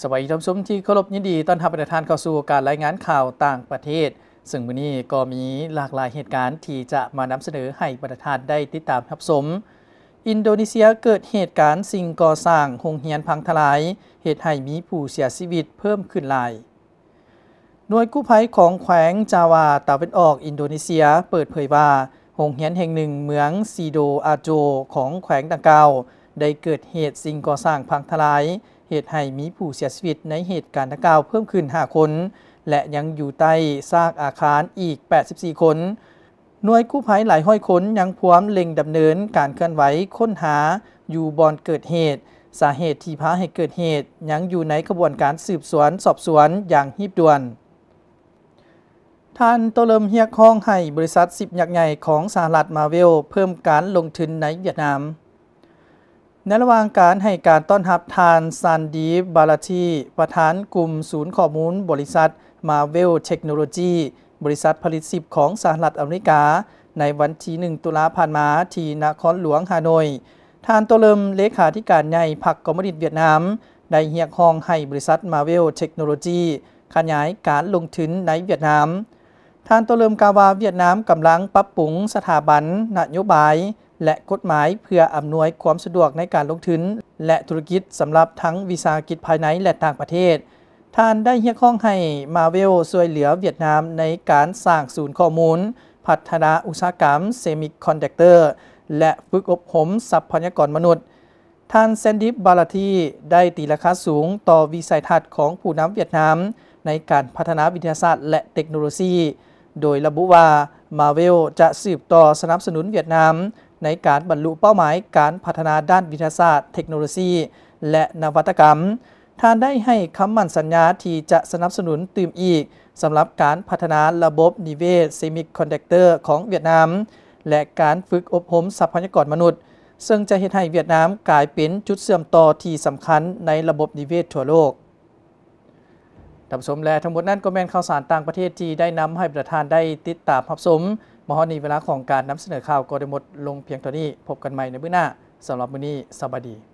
ສະບາຍດີທ່ານຜູ້ຊົມທີ່ເຄົາລົບ, ຍິນດີຕ້ອນຮັບບັນດາທ່ານເຂົ້າສູ່ການລາຍງານຂ່າວຕ່າງປະເທດ, ເຊິ່ງມື້ນີ້ກໍມີຫຼາກຫຼາຍເຫດການທີ່ຈະມານຳສະເໜີໃຫ້ບັນດາທ່ານໄດ້ຕິດຕາມຮັບຊົມ. ອິນໂດເນເຊຍເກີດເຫດການສິ່ງກໍ່ສ້າງໂຮງຮຽນພັງທະລາຍ, ເຮັດໃຫ້ມີຜູ້ເສຍຊີວິດເພີ່ມຂຶ້ນຫຼາຍ. ໜ່ວຍກູ້ໄພຂອງແຂວງຈາວາຕາເວັນອອກອິນໂດເນເຊຍເປີດເຜີຍວ່າ ໂຮງຮຽນແຫ່ງໜຶ່ງເມືອງຊີໂດອາໂຈຂອງແຂວງດັ່ງກ່າວ ໄດ້ເກີດເຫດສິ່ງກໍ່ສ້າງພັງທະລາຍ, ເຮັດໃຫ້ມີຜູ້ເສຍຊີວິດໃນເຫດການດັ່ງກ່າວເພີ່ມຂຶ້ນຫ້າຄົນ ແລະ ຍັງຢູ່ໃຕ້ຊາກອາຄານອີກແປດສິບສີ່ຄົນ. ໜ່ວຍກູ້ໄພຫຼາຍຮ້ອຍຄົນຍັງພວມເລັ່ງດຳເນີນການເຄື່ອນໄຫວຄົ້ນຫາຢູ່ບ່ອນເກີດເຫດ. ສາເຫດທີ່ພາໃຫ້ເກີດເຫດຍັງຢູ່ໃນຂະບວນການສືບສວນສອບສວນຢ່າງຮີບດ່ວນ. ທ່ານໂຕເລີມຮຽກຮ້ອງໃຫ້ບໍລິສັດຊິບຍັກໃຫຍ່ຂອງສະຫະລັດ ມາເວລ ເພີ່ມການລົງທຶນໃນຫວຽດນາມ. ໃນລະຫວ່າງການໃຫ້ການຕ້ອນຮັບ, ທ່ານ ຊານດີບ ບາລາທີ ປະທານກຸ່ມສູນຂໍ້ມູນບໍລິສັດ ມາເວລ ເທັກໂນໂລຈີ ບໍລິສັດຜະລິດຊິບຂອງສະຫະລັດອາເມລິກາ ໃນວັນທີໜຶ່ງ ຕຸລາຜ່ານມາ ທີ່ນະຄອນຫຼວງຮ່າໂນ້ຍ. ທ່ານ ໂຕເລີມ ເລຂາທິການໃຫຍ່ພັກຄອມມູນິດຫວຽດນາມ ໄດ້ຮຽກຮ້ອງໃຫ້ບໍລິສັດ ມາເວລ ເທັກໂນໂລຈີ ຂະຫຍາຍການລົງທຶນໃນຫວຽດນາມ. ທ່ານ ໂຕເລີມ ກ່າວວ່າ ຫວຽດນາມກຳລັງປັບປຸງສະຖາບັນ, ນະໂຍບາຍ ແລະ ກົດໝາຍ ເພື່ອອຳນວຍຄວາມສະດວກໃນການລົງທຶນ ແລະ ທຸລະກິດ ສຳລັບທັງວິສາຫະກິດພາຍໃນ ແລະ ຕ່າງປະເທດ. ທ່ານໄດ້ຮຽກຮ້ອງໃຫ້ ມາເວລ ຊ່ວຍເຫຼືອຫວຽດນາມໃນການສ້າງສູນຂໍ້ມູນ, ພັດທະນາອຸດສາຫະກຳເຊມິຄອນດັກເຕີ ແລະ ຝຶກອົບຮົມຊັບພະຍາກອນມະນຸດ. ທ່ານ ແຊນດິບ ບາລາທີ ໄດ້ຕີລາຄາສູງຕໍ່ວິໄສທັດຂອງຜູ້ນຳຫວຽດນາມໃນການພັດທະນາວິທະຍາສາດ ແລະ ເຕັກໂນໂລຊີ, ໂດຍລະບຸວ່າ ມາເວລ ຈະສືບຕໍ່ສະໜັບສະໜູນຫວຽດນາມໃນການບັນລຸເປົ້າໝາຍການພັດທະນາດ້ານວິທະຍາສາດ, ເຕັກໂນໂລຊີ ແລະ ນະວັດຕະກຳ. ທ່ານໄດ້ໃຫ້ຄຳໝັ້ນສັນຍາທີ່ຈະສະໜັບສະໜູນຕື່ມອີກ ສຳລັບການພັດທະນາລະບົບນິເວດເຊມິຄອນດັກເຕີຂອງຫວຽດນາມ ແລະ ການຝຶກອົບຮົມຊັບພະຍາກອນມະນຸດ, ເຊິ່ງຈະເຮັດໃຫ້ຫວຽດນາມກາຍເປັນຈຸດເຊື່ອມຕໍ່ທີ່ສຳຄັນໃນລະບົບນິເວດທົ່ວໂລກ. ທ່ານຜູ້ຊົມ ແລະ ທັງໝົດນັ້ນກໍແມ່ນຂ່າວສານຕ່າງປະເທດທີ່ໄດ້ນຳໃຫ້ບັນດາທ່ານໄດ້ຕິດຕາມຮັບຊົມ. ມາຮອດນີ້ເວລາຂອງການນຳສະເໜີຂ່າວກໍໄດ້ໝົດລົງພຽງເທົ່ານີ້. ພົບກັນໃໝ່ໃນມື້ໜ້າ. ສຳລັບມື້ນີ້ ສະບາຍດີ.